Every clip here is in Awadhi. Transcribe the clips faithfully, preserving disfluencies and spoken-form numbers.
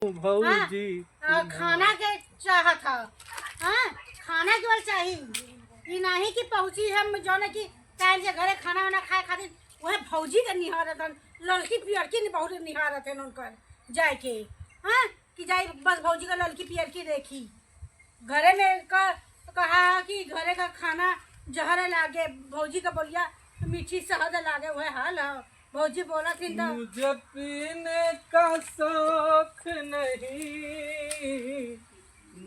भौजी। हाँ, और खाना के चाहत ह, हाँ, खाना केवल चाही। ई नाही कि पहुँची हम जौन कि टाइम से घरे खाना वाना खाए खातिर, वह भौजी के निहारत हन, ललकी पियरकी नि-, बहुत निहारत हन उनकर जाए के, हाँ, कि जाई बस भौजी का ललकी पियरकी देखी। घरे में क-, कहा कि घरे का खाना जहर लागे, भौजी का बोलिया मीठी सहद लागे, वह हाल ह। भौजी बोलत हिन त मुझे पीने का शौक नहीं,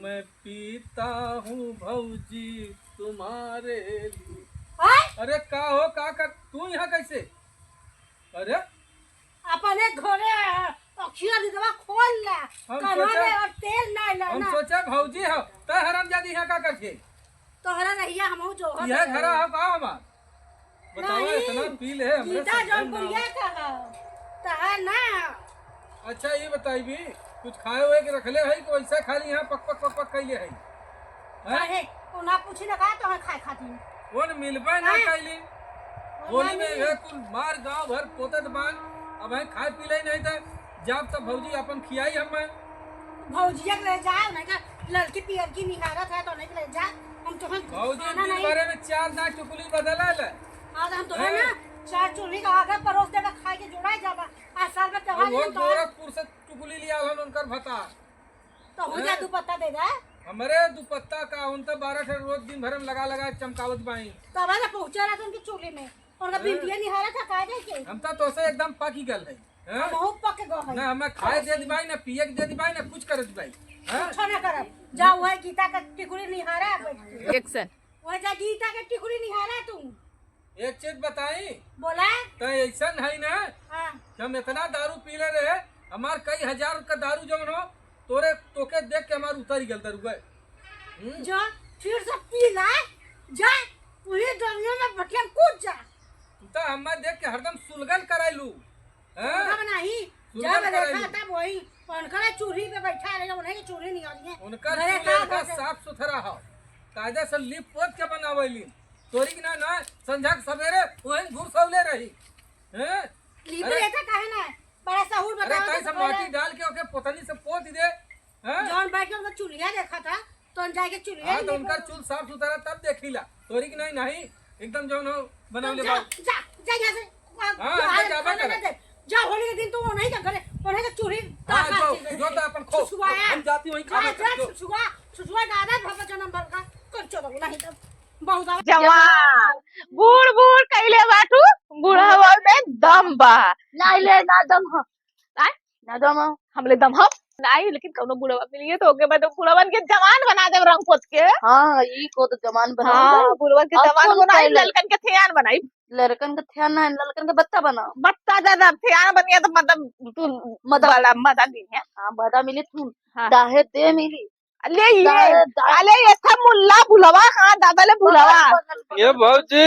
मैं पीता हूँ भौजी तुम्हारे लिए। आय? अरे का हो, का कर, तू यहाँ कैसे? अरे अपने घरे अखिया दिदवा खोल ला, हम कनवा सोचे, में और तेल ना ला हम ना। सोचे भौजी हो, त हरामजादी यहाँ का करके? तोहरा रहिया हमहू जोहत यह है। घरा हो का हमार? बतावा, नहीं, इतना पी ले, हमरे गीता समझे ना जौनपुरिया आवा। का है, तहार ना। अच्छा, ये बताई भी, कुछ खाए हुए के रखले है कि वैसा खाली यहाँ पक पक पक पक कैले है? हैं? काहे? तू ना पूछी ना का तोहर खाए खातिर? वो न मिलबे ना हाँ। कैली। वो होली ना में मिली। ये कुल मार गांव भर पोतत बान, अब है खाए पी ले नहीं त जाब तब भौजी अपन खियाई हमें। भौजिया के ले जाओ, नहीं का लड़की पियरकी निहारत है तो नहीं ले जा। हम तो हम भौजी खाना दिन नहीं। भरे में चार दांत चुकली बदला ले। आज हम तो है हैं? ना चार चूल्ही का आगे परोस देबे, खाए के जोड़ा जाबा। आज साल में त्योहार और वो नहीं तो गोरखपुर से चुकली लिया हन उनकर भता। तो हो जा हैं? दुपट्टा दे दे। हमरे दुपट्टा का उन तो बारह ठे रोज दिन भर में लगा लगा चमकावत बाई। तब ना पहुंचे रहा उनकी चूल्ही में। उनका हैं? बिंदिया निहारा था का जाए के? हम तो तोसे एकदम पकी गल है। हैं? हम बहुत पक गए हैं। ना हमें खाए दे दिबाई, ना पिए के दे दिबाई, ना कुछ करे दिबाई। हैं? कुछ ना करब। जा वही गीता का टिकुली निहारा बैठ के। एक्शन। वही जा गीता के टिकुली निहारा तू। एक चीज बताई? बोला। त ऐसन है ना हाँ। कि हम इतना दारू पी ले रहे, हमार कई हजार का दारू जौन हो, तोरे, तोके देख के हमार उतर गल दरुआ। हम्म? जा, फिर से पी ला, जा, वही दुनिया में भटिया में कूद जा। तू तो हमें देख के हरदम सुलगल कराइलू। हाँ? सुलगल नहीं, सुलगल जब देखा कराइलू। तब वही, उनकरे चूल्ही पे बैठा रहे, उन्हें के चूल्ही नहीं आ रही है। उनकर घरे चूल्हे का का बात है? साफ सुथरा हो, कायदा से लीप पोत के बनावेली। तोरी की ना, ना, संझा के सवेरे वही घुरसौले रही। हैं? लीप अरे, लेता काहे ना? बड़ा सहूर अरे, बताओ ताई तो से पहले। माटी डाल के ओके पोतनी से पोत दे। हैं? जौन बैठ के उनका चूल्हिया देखा था, तो हम जाके चूल्हिया हाँ, तो नहीं उनका देखा। चूल साफ सुथरा तब देखीला। तोरी की नहीं, नहीं, एकदम जौन हो, बनावले जा, बाबू। जा, जा यहाँ से। हाँ, हाँ, हम तो जाबे खाना करे। ना दे। जा, होली के दिन तो वो नहीं का घरे, वो नहीं का चूल्ही हाँ, ताका जो, चीज़ जो है। तो अपन खो। सुसुआया। हम जाती वहीं जा, खाना जा, खा, जो। सुसुआ, सुसुआ दादा, भगत जन्म भर का, कर चलो, नहीं तो बहुत ज्यादा जवान, बूढ़, बूढ़ कइले बाटू, बूढ़ा में दम बा। नहीं ले, ना दम हो। आय? ना दम हो। हमले दम हो। नहीं, लेकिन कौनो बुढ़वा मिलिए तो ओके बाद बुढ़वन के जवान बना देब रंग पोत के। हाँ, ई को तो जवान बना हाँ, देब। बुढ़वन के अब जवान कौन बनाई, पहले? ललकन के थियान बनाई। ललकन के थियान ना, ललकन के बत्ता बनाओ। बत्ता ज्यादा थियान बनिया तो मतलब तू मतलब बड़ा मजा दी है। हाँ, बड़ा मिली तू। हाँ। दाहे दे मिली। ले ये, दाए, दाए। अले ये था मुल्ला बुलवा, हाँ, दादा ले बुलवा। ये भौजी,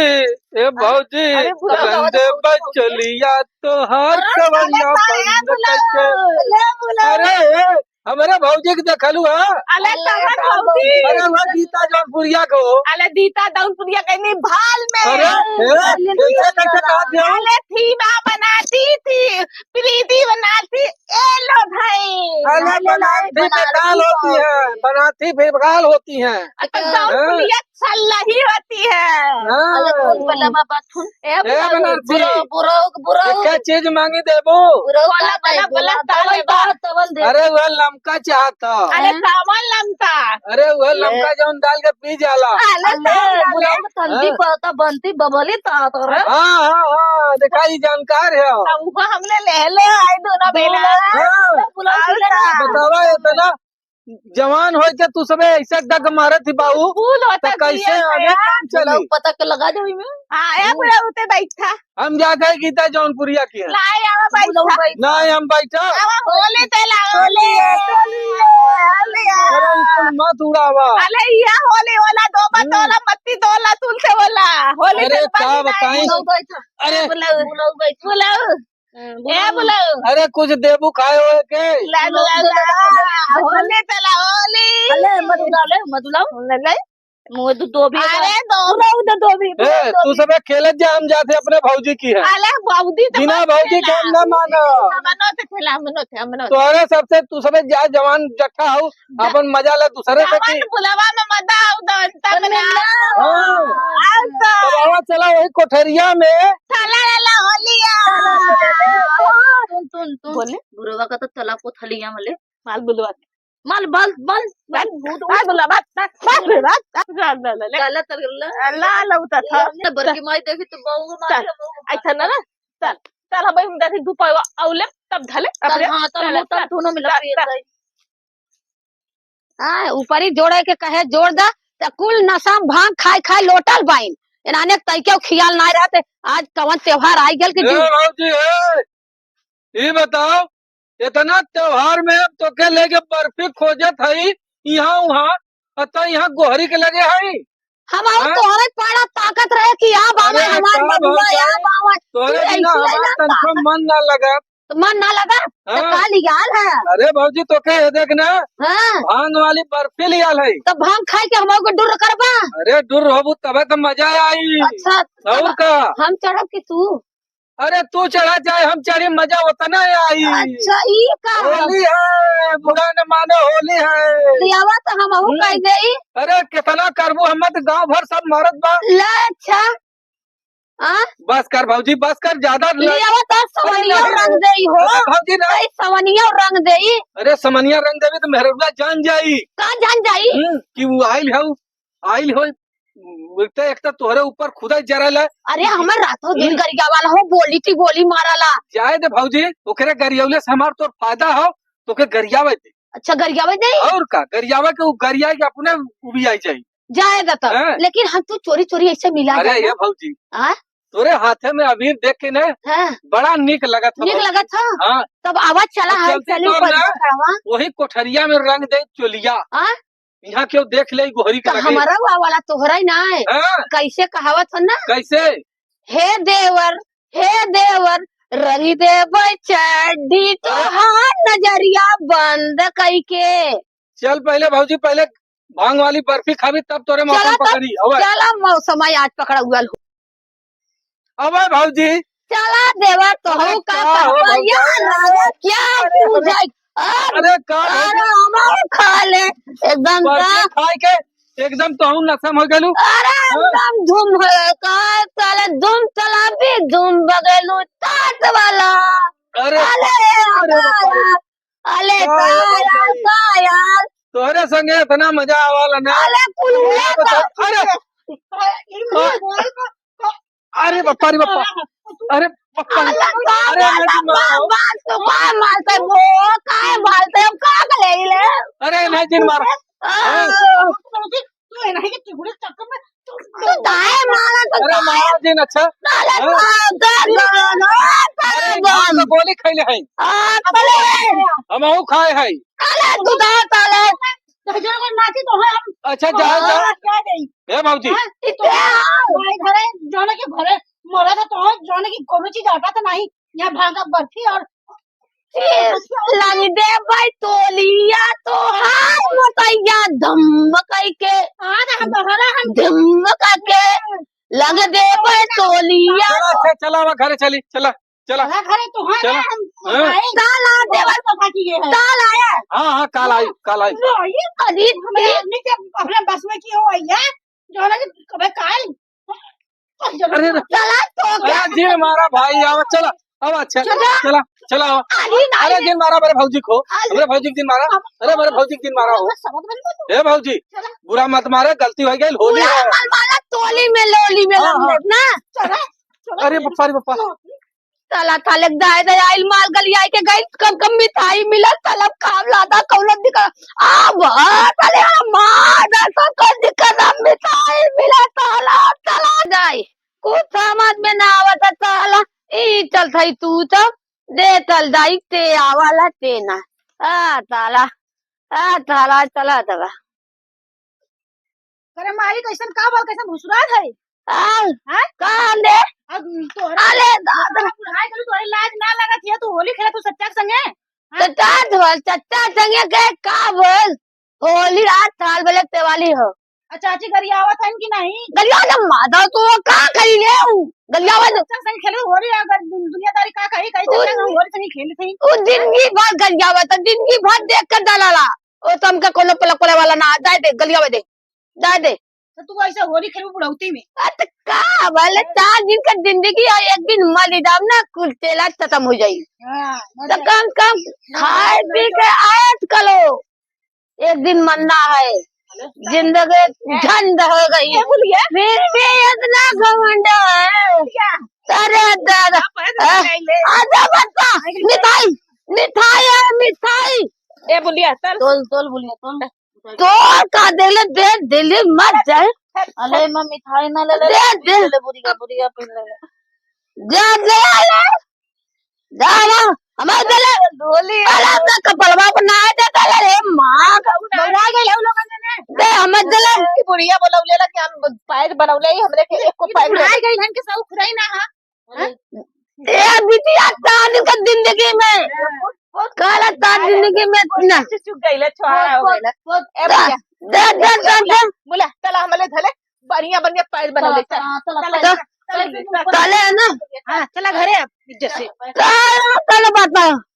ये भौजी, अरे बुलवा, रंग दे बुलवा, बुलवा। बचलिया तोहार अरे कवरिया साया बंद बुलवा, करके। ले बुलवा। अरे, ए, हमरे भौजी के देखलू, हाँ? अले अरे कवन भौजी? अरे वो गीता जौनपुरिया को। अले दीता जौनपुरिया कहनी भाल में। अरे, ए, कैसे, कैसे कहा दिया? अले थीमा बनाती थी, प्रीति बनाती, ए लो भाई। अरे बनाती बेकार होती है, बनाती बेकार होती है। अच्छा, हाँ। जौनपुरिया छल्लही होती है। हाँ। अरे कौन पहले बाबा थुन? ए ए बुढ़ऊ, बनारसी। बुढ़ऊ, बुढ़ऊ, बुढ़ऊ। एक चीज मांगी देबो? बुढ़ऊ बोला, का बोला, दे, बोला, बोला, का तवन लेबा? तवन दे। अरे वो लमका चाहता। अरे हाँ। सावन लमका। अरे वो लमका जौन डाल के पी जाला। अरे अरे सावन बुढ़ऊ डाले। ठंडी हाँ। पड़ता बनती बबली ता तो रे। हाँ, हाँ, हाँ, देखा, ई जानकार है। तब वो हमने ले ले, आई दोनों बेला। हाँ। तो बुलाओ और ले का? ना। बतावा, इतना जवान होय के तू सबे ऐसे डग मारत ही बाऊ, फूल होता तो कैसे जिया आगे गया। काम चली? बुलाओ, पता के लगा दे में। हाँ, ए हम्म। बुढ़ऊ ते बैठा। हम जा गए गीता जौनपुरिया के। लाए आवा बैठा। बुलाओ बैठा। ना हम बैठा। आवा होले ते ला, होले, होले, होले। अरे, ई कुल मत उड़ावा। अरे, या होले वाला दो बा हम्म। तोला, मत्ती तोला, तुलसे वाला। होले अरे, चल का बाजी बताई? लाए। बुलाओ बैठा। अरे। बुलाओ, बुलाओ बैठा। बुलाओ। हाँ, ए, बुलाओ। बुलाओ। अरे, कुछ देबू खाए होए के? ला, ला, ला, ला। होले ते ला, होले। अले, मत उड़ाओ, ले, मत उड़ाओ। ले, ले। मुँह तो दो भी अरे, दो, दो भी, ए, दो तू भी। सब खेलत जा, हम जाते अपने भौजी की है। अरे, भौजी तो बिना मत भौजी के खेला। हम ना मानो। हमनो तो खेला, हमनो तो, हमनो तो। तोहरे सबसे, तू सबे जा, जवान जट्ठा हो, जा। अपन मजा ले दूसरे से जवान की। बुलावा में मजा आओ, तो अंत में ना। हाँ। आओ तो। तब आवा चला वही कोठरिया में। थाला ला ला होलिया। तुन, तुन, तुन। बोले? बुढ़वा का तो तला कोठरिया में ले। माल बुलवा। मल, बल, बल, बल, बल, बल, बल, बल, बल, बल, बल, बल, बल, ले। गलत, गलत। अल्लाह, अल्लाह, उतर, ये था। हमने बड़की माई देखी तो बहू को मार चल, के मुंह ऐसा ना, ना, चल, चल, हम देखी दू पावा, औले, तब धले, चल, अपने, हाँ, तब चल, मुंह तब चल, दोनों मिला चल, पिए चल। जाए। हाँ, ऊपरी जोड़े के कहे जोड़ दा, त कुल नशा भांग खाए खाए लोटल बाइन। इनाने तैके खियाल ना रहते, आज कवन त्योहार आई गल कि ए, जीव भौजी, ए, ई बताओ, इतना त्योहार में हम तोके लेके बर्फी खोजत हई, यहाँ वहाँ, और तै यहाँ गोहरी के लगे हई। हम और हाँ? तोहरे पाड़ा ताकत रहे कि आ बावे अरे, हमार का बबुआ, भौजाई, आ बावे। तोहरे तू बिना ऐसी हमार है ना तनखा ताकत। मन ना लगा। तो मन ना लगा? तो हाँ। का लियाल है? अरे भौजी, तोके ये देख ना, हाँ। भांग वाली बर्फी लियाल है। तो भांग खाए के हमारे को डुर करबा? अरे, डुर होबू तबे तो मजा आई। अच्छा, और तब का? हम चढ़ब कि तू? अरे तू चढ़ा चाहे हम चढ़ी, मजा उतना ही आई। अच्छा, ई का है? होली है, बुरा न मानो, होली है। लियावा तो हमहू हम्म। कह देई। अरे कितना करबू, हम तो गांव भर सब मारत बा। ले अच्छा। आ? बस कर भौजी, बस कर, ज्यादा ल-, लियावा तो अरे सवनिया नहीं, रंग देई हो। अरे भौजी ना। कई सवनिया रंग देई। अरे समनिया रंग देवी तो मेहरुआ जान जाई। का जान जाई? हम्म, कि वो आइल है, आइल हो, उल्टा एक तो तोहरे ऊपर खुदा जरा ला। अरे, हमर रातों दिन हम्म। गरियावाला हो, बोली टी बोली माराला। जाए दे भौजी, ओकरे गरियौले से हमार तोर फायदा हो, तोके गरियावे दे। अच्छा, गरियावे दे? और का, गरियावे के उ गरिया के अपने उबियाई जाई। जाए दे तब। हैं? लेकिन हम तू चोरी चोरी ऐसे मिला अरे जाए ये ना। भौजी, हाँ? तोरे हाथे में अबीर देख के ना हाँ। बड़ा नीक लगत हो नीक भौजी। लगत हो? हाँ। तब आवाज चला अब है, चलती चली तोर ऊपर ना, पकड़वा। वही कोठरिया में रंग दे चोलिया। हाँ? यहाँ केहू देख ले गोहरी के तो लगे। हमारा वा वाला तोहरा ही ना है। हाँ। कैसे कहावत हो ना? कैसे? हे देवर, हे देवर, रंगी देबै चड्डी हाँ। तोहार नजरिया बंद कइके। चल पहले भौजी, पहले भांग वाली बर्फी खाबी तब तोरे मौसम चला तब, पकड़ी। अबे। चला मौसम आज पकड़ा हुआ हो। अबे भौजी। चला देवर तो अरे हो का का हो कहबा भौजी? यार राजा क्या अरे, तू अरे, जाई? अब अरे का भौजी? अरे हमार खा ले एकदम बर्फी का खाए के एकदम तो हूँ नशा में हो गलू। अरे हाँ? एकदम धूम हो का साले धूम चलाबी धूम बगलू तात वाला। अरे, अरे अरे बाप रे। अरे का यार, का यार? तोहरे संगे इतना मजा आवाला ना। अरे कुल अरे, अरे, अरे बप्पा रे बप्पा, अरे बप्पा रे, अरे अरे बाप अरे रे नहीं बाप, मारो। बाप तो का मारते हो, काय मारते हो, का के ले ले? अरे नहीं जिन मारो। आ, हाँ। तू नहीं के चुगली चक्कर में तू तू दाएं मारा तो अरे दाएं। मारो जिन अच्छा। साले हाँ। मार दे, मार दे, अरे मार दे। मार तो गोली खैले हैं। आ, साले। हम आऊ खाए हैं। साले तू दाएं साले। तो जो को नाची तो है हम। अच्छा जाओ जाओ। हाँ, क्या गई? ए भौजी। हाँ, इते आओ। भाई घरे, जोने के घरे मरा था तो है, जोने की कोनो चीज आता तो नहीं। यहाँ भांगा बर्फी और लंग देबै तोलिया तोहार मोटैया धम्म कइके। हाँ, तो हम बहरा हम धम्म कइके लंग देबै तोलिया। चला, अच्छा, चला, अब घरे चली, चला, चला। चला घरे तो है चला। ना, हम हाँ। आए। काल आ देवर पता की ये है। काल आया। हाँ, हाँ, काल आई, काल आई। लो, ये अरे, हमारे ये आदमी के अपने बस में की हो है, जो ना कि अबे काल। अरे रे। चला तो अरे जिन मारा भाई, आवा, चला, आवा, अच्छा, चला। चला, चला, आवा। अरे ना, अरे जिन मारा, मेरे भौजी को, अरे मेरे भौजी को जिन मारा, अरे मेरे भौजी को जिन मारा हो। समझ में नहीं। ए भौजी, चला। बुरा मत मारे, गलती हो गई, होली बुरा है। मत मारा, तोली में, लोली में हाँ, लंगोट हाँ। ना। चला, चला। अरे बप्पा रे बप्पा। चला, थाले दाए दाए आइल माल गलियाई के गइल, कम कम मिठाई मिला, तलब खाब लादा, कौनो दिक्कत। आ, वाह, साले, हमार दर्शन को दिक्कत, हम मिठाई मिला, साला, चला जाई। कुछ समझ में ना आवत है, साला, ई चल थई तू तो, दे चल जाई, ते आवाला, ते ना। आ, साला, आ, साला, चला, चला। अरे माई, कैसन का बोल, कैसन भुसुरात है? आ, हैं? का ले? अब तोहरा अरे दादा। बुढ़ाई गलू, तोहरे लाज ना लगत है, तू होली खेला तू चच्चा के संगे? हैं? चच्चा बोल, चच्चा संगे के का बोल? होली रात साल बले तेवाली हो। आ चाची गरियावत हन कि नहीं? गरियावत हन माता, तो वो का करी ले उ? गरियावत अच्छा संग खेले होरी, अगर दुन-, दुनियादारी का कही, कही उ चाचा हम होरी संग खेले थे। उ जिंदगी भर गरियावत, जिंदगी भर देख कर डलाला। ओ तो हमका कोनो पलक पले वाला ना, जाए दे, गरियावे दे, जाए दे। तो तू ऐसे होरी खेलू बुढ़ौती में? अ, त का भले चार दिन का जिंदगी और एक दिन मर जाओ ना, कुल तेला खत्म हो जाई। हाँ, मर तो जाई। कम कम ना, खाए ना, पी ना। के ऐश करो। एक दिन मरना है, जिंदगी झंड हो गई। ए, बोलिए। फिर भी इतना घमंड है। क्या? अरे दादा। आप है तो हैं? ले ले। आजा बच्चा, मिठाई, मिठाई है, मिठाई। ए, बोलिए, चल। तोल, तोल, बोलिए, तोल। तोल का देले, दे, देले, मत जाए। अरे, माँ, मिठाई ना ले ले, दे, दे। ले ले, बुढ़िया, बुढ़िया, पी ले ले। जा, ले आ ले। जा ना, हमारे दले। ढोली। अरे, अपना कपड़वा पर ना दे दले रे, माँ। बौरा गए हैं लोगन ने। दे, हमारे दले। कि बुढ़िया बोलौले ला कि हम पायस बनौले ही, हमरे के एको पायस बना गई हन के सब खुदाई ना, हाँ? हाँ? ए, बिटिया, तान का जिंदगी में। काला तान जिंदगी में ना। चुक गई ले, छोहारा हो गई ले। ए, दे, बुढ़िया। दे, दे, दे, दे। बोला, चला, हमले धले। बढ़िया, बढ़िया पायस बनौले, चल। हाँ, चला, चला, चला, चला, चला, चला। चले ना। हाँ, चला घरे अब, इज्जत से। चला, चला, बाबा।